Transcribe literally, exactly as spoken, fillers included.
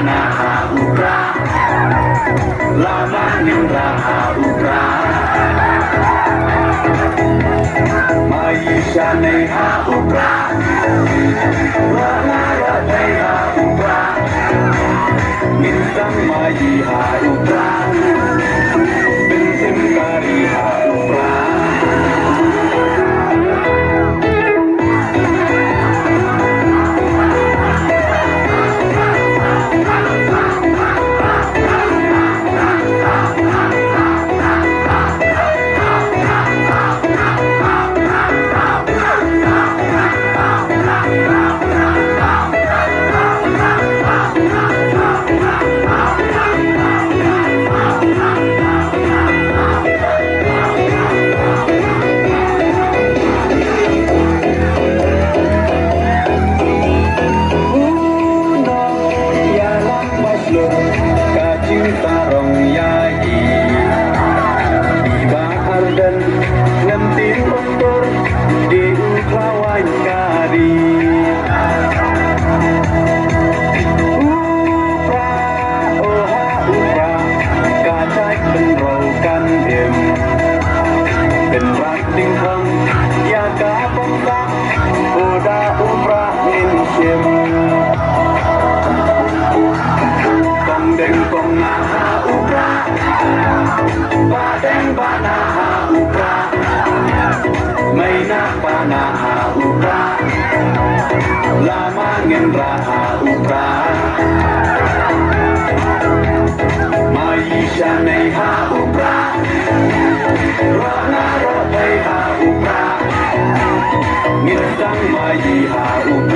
Na ha u Prah, la ma ngin rah ha u Prah. Ma i sha nei ha u Prah, la nga rah dei ha u Prah. Ngin tang ma i ha u Prah, bin sim kari ha u Prah. Ka jingsarong ïa i. I Bah Ardent, ngan tip ukur, dei u khlawaiñ ka ri. U Prah, oh ha u Prah, ka jait pynroi kan im. Pynrah ding thang ïa ka bangka, u da u Prah ngin shim. Kong deng kong na ha u Prah, ba deng ba na ha u Prah, mei na ba na ha u Prah, la ma ngin rah ha u Prah. Ma i sha nei ha u Prah, rah na rah dei ha u Prah. Ngin tang ma i ha u Prah.